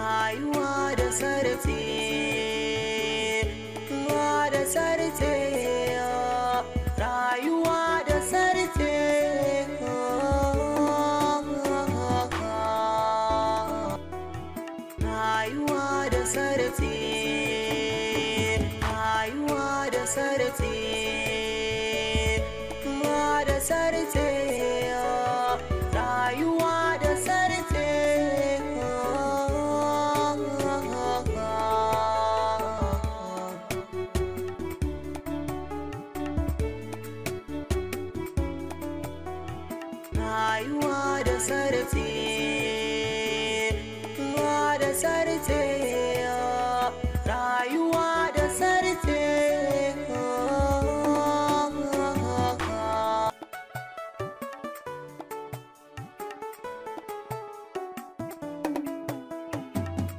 Rayuwa da sarti, da sarti, rayuwa da sarti. Rayuwa da sarti, rayuwa da sarti, da sarti, rayuwa da sarti. Rayuwa da sarti, da sarti, rayuwa da sarti.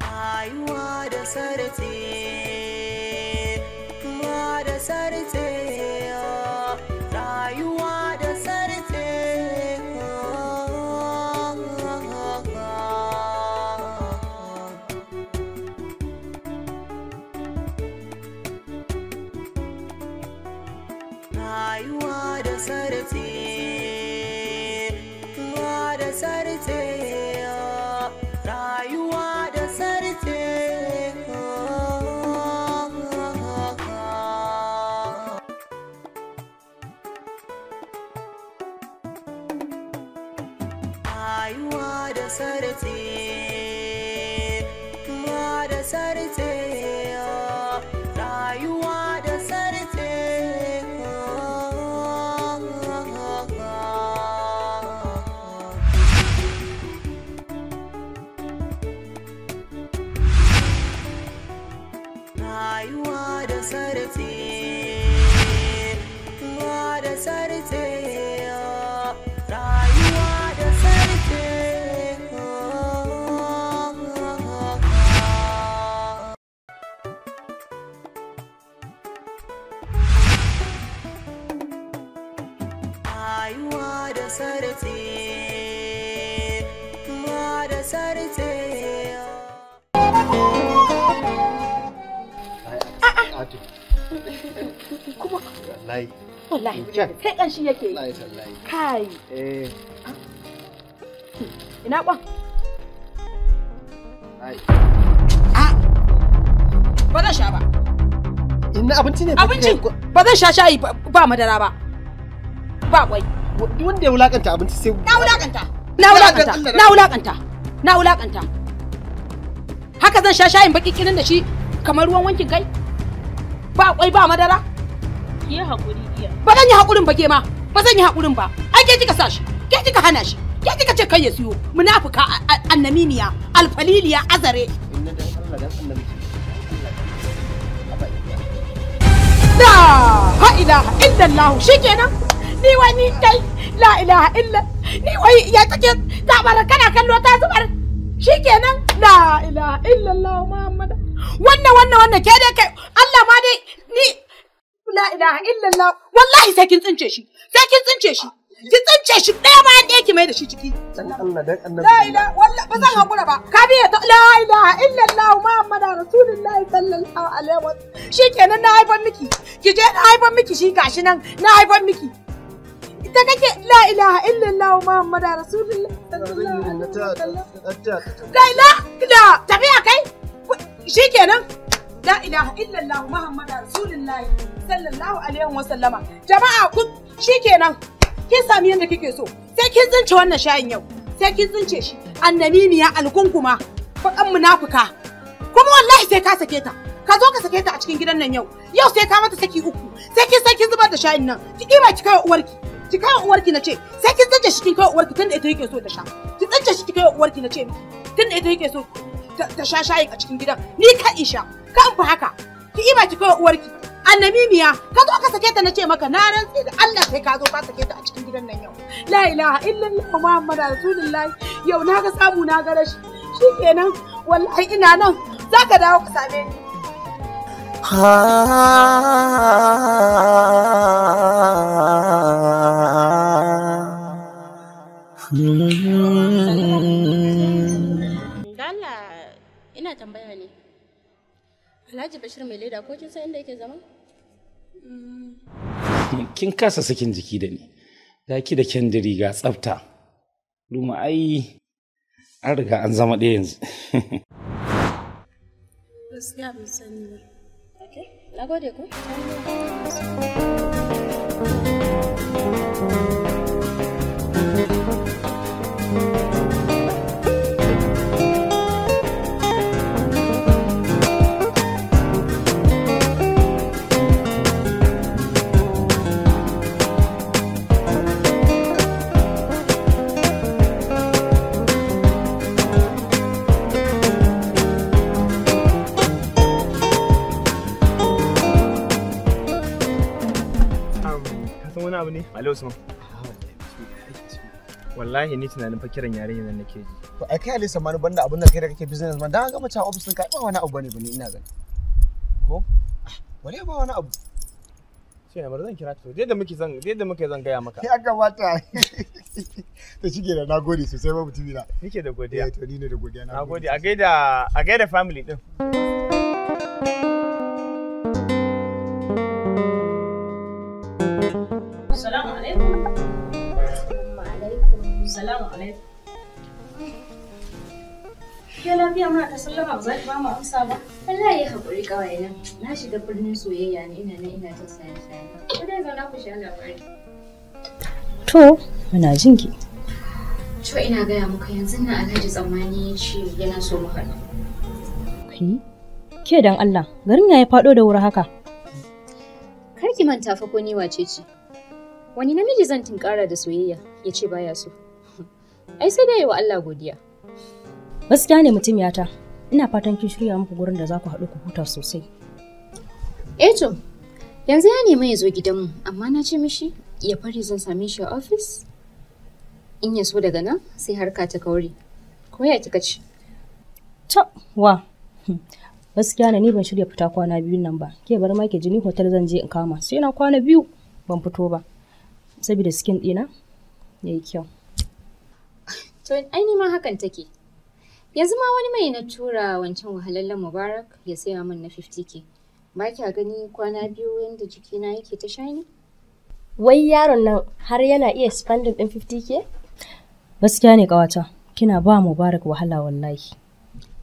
Rayuwa da sarti, da sarti, rayuwa da sarti. Rayuwa da sarti, da sarti, rayuwa da sarti. Rayuwa da sarti, da sarti, rayuwa da sarti. Rayuwa da sarti, da sarti, rayuwa da sarti. Rayuwa da sarti, da sarti. Kuma Wallahi. Wallahi sai kanshi yake yi. Wallahi tallahi. Kai. Eh. Ina kwan? Ai. Ba zan sha ba. Ina abinci ne. Abinci ba zan sha shayi ba madara ba. Ba kwai. Duk wanda ya wulakanta abinci sai Na wulakanta. Na wulakanta. Na wulakanta. Na wulakanta. Haka zan sha shayin baki kirin da shi kamar ruwan wankin kai? Ba kwai ba madara? Ki hakuri iya. Ba zan yi hakurin ba ke ma. Ba zan yi hakurin ba. Ai ke kika sa shi. Ke kika hana shi. Ke kika ce kai ya siyo. Munafuka, annamimiya, alfaliliya, azare. Inna dan Allah dan annabi. La ha ilaha illallah shikenan. Ni wani kai la ilaha illa ni wai ya take tabara kana kallo ta zubar. Shikenan la ilaha illallah Muhammad. Wannan wannan wannan ke dai kai Allah ma dai ni la ilaha illallah wallahi sai kin tsince shi. Sai kin tsince shi. Ki tsince shi ɗaya bayan ɗaya ki mai da shi ciki. Dan Allah dan annabi. La ilaha wallahi ba zan hakura ba. Ka biya ta la ilaha illallah Muhammad rasulullahi sallallahu alaihi wasallam. Shikenan na haifar miki. Ki je na haifar miki shi gashi nan na haifar miki. Ita kake la ilaha illallah Muhammad rasulullahi sallallahu alaihi wasallam. La ilaha la tafiya kai. Shikenan la ilaha illallah Muhammad rasulullahi sallallahu alaihi wasallama. Jama'a ku shikenan. Kin sami yadda kike so. Sai kin tsince wannan shayin yau. Sai kin tsince shi. Annamimiya alkunkuma, bakan munafuka. Kuma wallahi sai ka sake ta. Ka zo ka sake ta a cikin gidan nan yau. Yau sai ka mata saki uku. Sai kin sai kin zubar da shayin nan. Ki kima ki kai uwarki. Ki kai uwarki nace. Sai kin tsince shi kin kai uwarki tunda ita yake so ta sha. Ki tsince shi ki kai uwarki nace miki. Tunda ita yake so ta sha shayin a cikin gidan. Ni ka isha. Ka in fa haka. Ki kima ki kai uwarki. Annamimiya, ka zo ka sake ta nace maka na rantse da Allah sai ka zo ka sake ta a cikin gidan nan yau. La ilaha illallah Muhammad rasulullahi. Yau na ga samu na ga rashi. Shikenan wallahi ina nan zaka dawo ka same ni. Dalla ina Bashir mai leda ko kin san inda yake zama? Kin kasa sakin jiki da ni. Ga ki da kyandiri ga tsafta. Ruma ai an riga an zama ɗaya yanzu. Gaskiya ban sani ba. Okay, na gode ko? Wani abu ne? Ali Usman. Wallahi ni tunanin fa kiran yarinyar nan nake ji. To ai kai Ali Samanu banda abun da kai da kake business man dan ga mace a office ɗinka ba wani abu bane bane ina gani. Ko? Wani ba wani abu. Sai na bar zan kira ta. Yadda muke zan yadda muke zan gaya maka. Ya kamata. To shike da nagode sosai ba mutumi na. Nike da godiya. Eh to ni ne da godiya nagode. A gaida family din. Salamu alaikum. Salamu alaikum. Ke lafiya muna ta sallama ba za ki ba mu amsa ba? Wallahi haƙuri kawai nan. Na shiga birnin soyayya ne ina nan ina ta tunani tunani. Ko dai zauna ku sha labari. To, muna jin ki. To ina gaya muka yanzu nan Alhaji Tsammani ya ce yana so mu haɗu. Kai? Ke dan Allah, garin ya faɗo da wuri haka. Kar ki manta fa ko ni wace ce. Wani namiji zan tinkara da soyayya ya ce baya so. Ai sai dai wa Allah godiya. Gaskiya ne mutumiyata. Ina fatan kin shirya muku gurin da za ku haɗu ku huta sosai. Eh to, yanzu ya nemi ya zo gidanmu, amma na ce mishi ya fari zan same shi a ofis. In ya so daga nan sai harka ta kauri. Ko ya kika ce? To, wa. Gaskiya ne ni ban shirya fita kwana biyun nan ba. Ke bar ma ke jini hotel zan je in kama. Sai na kwana biyu ban fito ba. Saboda skin ɗina yayi kyau. To, ai ni ma hakan take. Yanzu ma wani mai na tura wancan wahalallen Mubarak ya saya min na 50K. Ba kya gani kwana biyu yanda jikina yake ta shiny? Wai yaron nan har yana iya spending ɗin 50K? Gaskiya ne ƙawata, kina ba Mubarak wahala wallahi.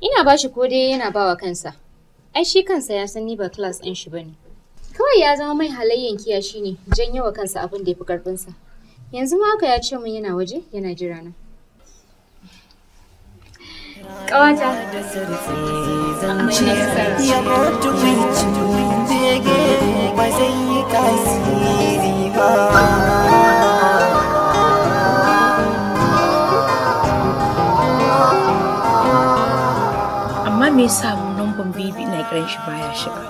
Ina ba shi ko dai yana ba wa kansa. Ai shi kansa ya san ni ba class ɗin shi bane. Kawai ya zama mai halayyan kiyashi ne, janyo wa kansa abin da ya fi ƙarfinsa. Yanzu ma haka ya ce min yana waje yana jira na. Ƙawata. Yabo tukwicin bege ba zai yi tasiri ba. Amma me yasa numban baby ina kiran shi baya shiga?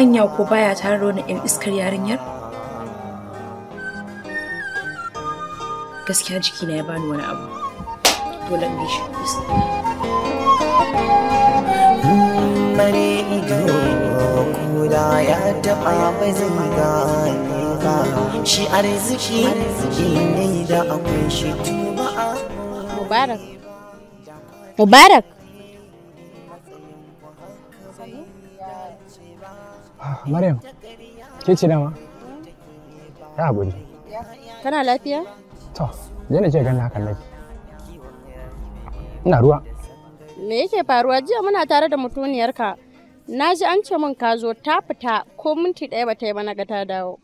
Anya ko baya tare da wani 'yan iskar yarinyar? Gaskiya jikina ya bani wani abu. Dole in bi shi. Bare ido kula ya taɓa ba zai gane ba. Shi arziki ne da akwai shi tuba. Mubarak. Mubarak. Maryam, ke ce dama? Ya haƙuri. Kana lafiya? To, je na ce ganin hakan nake. Ina ruwa. Me yake faruwa? Jiya muna tare da mutuniyarka. Na ji an ce min ka zo ta fita ko minti ɗaya ba ta yi ba na ga ta dawo.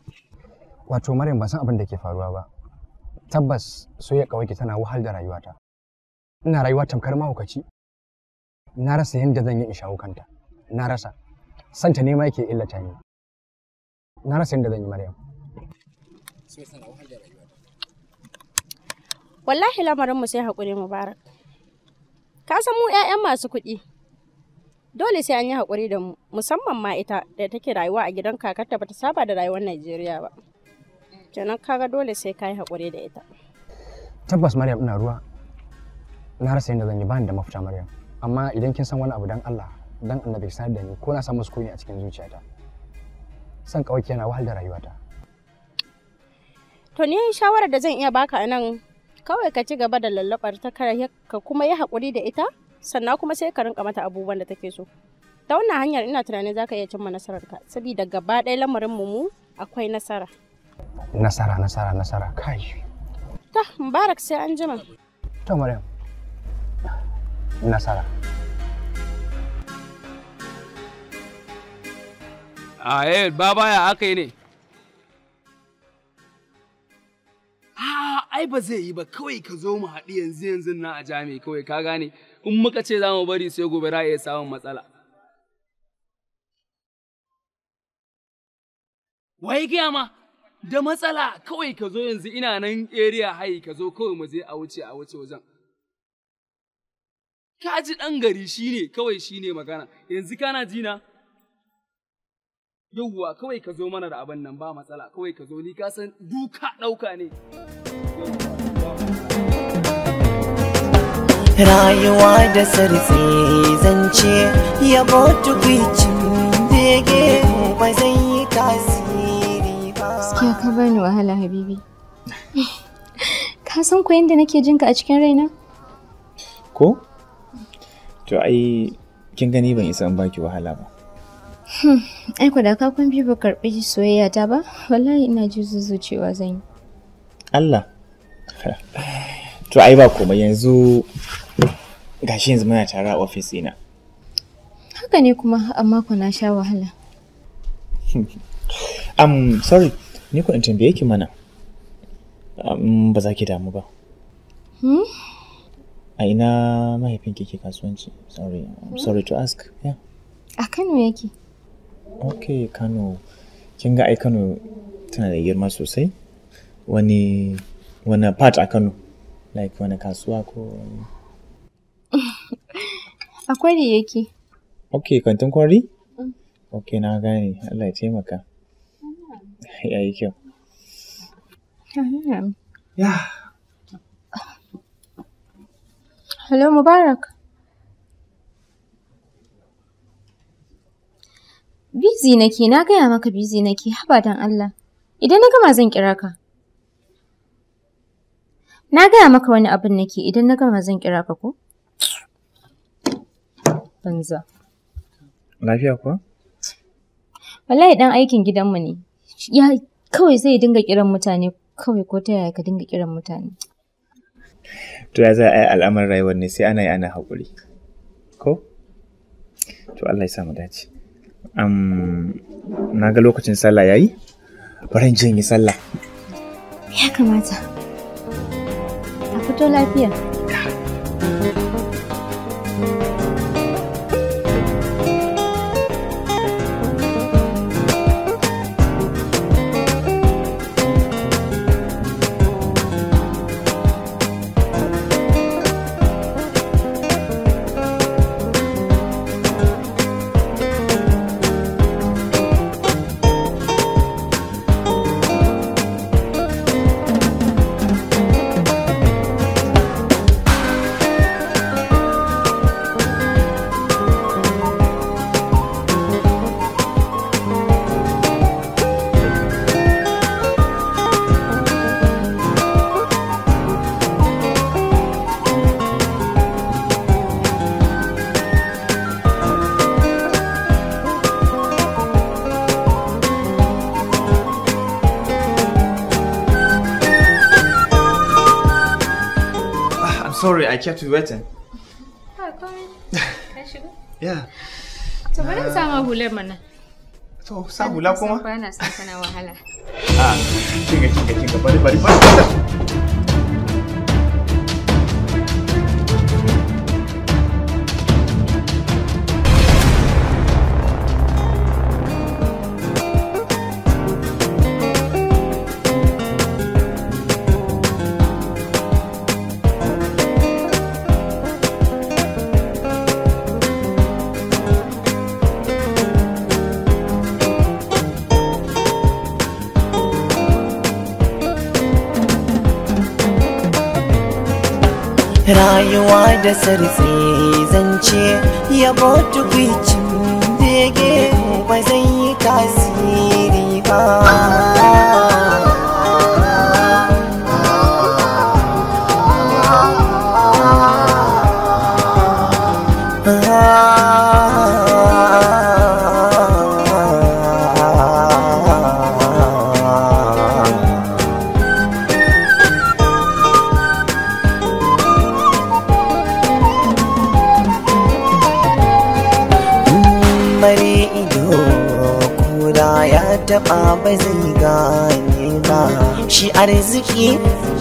Wato Maryam ban san abin da ke faruwa ba. Tabbas soyayya ƙawarki tana wahal da rayuwata. Ina rayuwa tamkar mahaukaci. Na rasa yadda zan yi in shawo kanta. Na rasa. Santa ne ma yake illata ni. Na rasa yadda zan yi Maryam. Wallahi lamarinmu sai haƙuri Mubarak. Ka san mu 'ya'yan masu kuɗi. Dole sai an yi haƙuri da mu, musamman ma ita da take rayuwa a gidan kakarta bata saba da rayuwar Najeriya ba. Kenan kaga dole sai ka yi haƙuri da ita. Tabbas Maryam ina ruwa. Na rasa yadda zan yi bani da mafita Maryam. Amma idan kin san wani abu dan Allah, dan Annabi sanar da ni ko na samu sukuni a cikin zuciyata. San ƙawarki yana wahal da rayuwata. To ni shawarar da zan iya baka a nan kawai ka ci gaba da lallabar ta ka kuma yi haƙuri da ita. Sannan kuma sai ka rinka mata abubuwan da take so. Ta wannan hanyar ina tunanin za ka iya cimma nasararka, saboda gaba ɗaya lamarin mu akwai nasara. Nasara, nasara, nasara, kai. Ta, Mubarak sai an jima. To Maryam. Nasara. A baba ya aka yi ne? Ai ba zai yi ba, kawai ka zo mu haɗu yanzu yanzu na a jami kawai ka gane in muka ce za mu bari sai gobe za a iya samun matsala. Wai gaya ma da matsala kawai ka zo yanzu ina nan area hayi ka zo kawai mu je a wuce wajen. Ka ji ɗan gari shine kawai shine magana yanzu kana ji na? Yawwa kawai ka zo mana da abin nan ba matsala kawai ka zo ni ka san duka ɗauka ne. Rayuwa da sartse zance yabo tukwicin bege ba zai yi tasiri ba. Gaskiya ka bani wahala Habibi. Ka san ko yanda nake jinka a cikin raina? Ko? To ai kin gani ban isa in baki wahala ba. Ai ko da ka kun bi ba karɓi soyayya ta ba, wallahi ina ji zuzucewa zan yi. Allah. To ai ba komai yanzu gashi yanzu muna tare a ofis ɗina. Haka ne kuma amma ko na sha wahala. Sorry, ni ko in tambaye ki mana. Ba za ki damu ba. A ina mahaifinki ke kasuwanci? Sorry, I'm sorry to ask. Yeah. A Kano yake. Okay, Kano. Kin ga ai Kano tana da girma sosai. Wani part a Kano? Like wani kasuwa ko A Kwari yake. Okay, kantin Kwari? Okay, na gane. Allah ya taimaka. Yayi kyau. Yeah. Hello, Mubarak. Busy nake, na gaya maka busy nake, haba dan Allah. Idan na gama zan kira ka. Na gaya maka wani abin nake, idan na gama zan kira ka ko? Banza. Lafiya kuwa? Wallahi dan aikin gidanmu ne. Ya kawai zai dinga kiran mutane, kawai ko ta yaya ka dinga kiran mutane. To ya za a yi al'amarin rayuwar ne sai ana yi ana haƙuri. Ko? To Allah ya sa mu dace. Na ga lokacin sallah yayi, bari in je in yi sallah. Ya kamata. A fito lafiya. Sorry, I kept you waiting. Yeah. To bari in sama hular mana. To sa hula kuma? Ba na son kana wahala. Ah, kinga kinga kinga bari bari bari. Rayuwa da sartse zance yabo tukwicin bege ba zai yi tasiri ba. taɓa ba zai gane ba. Shi arziki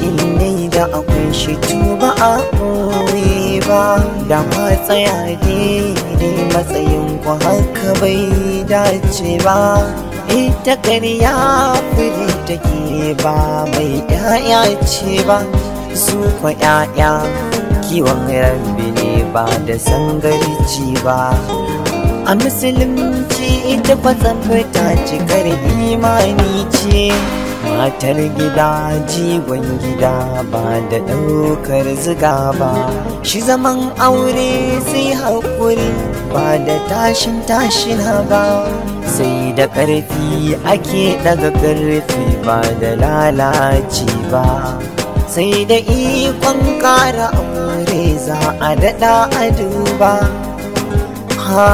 inda da akwai shi tuba a ɓoye ba. Da ma tsaya daidai matsayin ku haka bai dace ba. Ita ƙarya fili take ba mai ƴaƴa ce ba. Su kwa ƴaƴa kiwon rabbi ne ba da sangarci ba. A musulunci ita kwa tsafta cikar imani ce. Matar gida jigon gida ba da ɗaukar ziga ba. Shi zaman aure sai haƙuri ba da tashin tashina ba. Sai da ƙarfi ake ɗaga ƙarfi ba da lalaci ba. Sai da ikon ƙara aure za a daɗa a duba. Ha.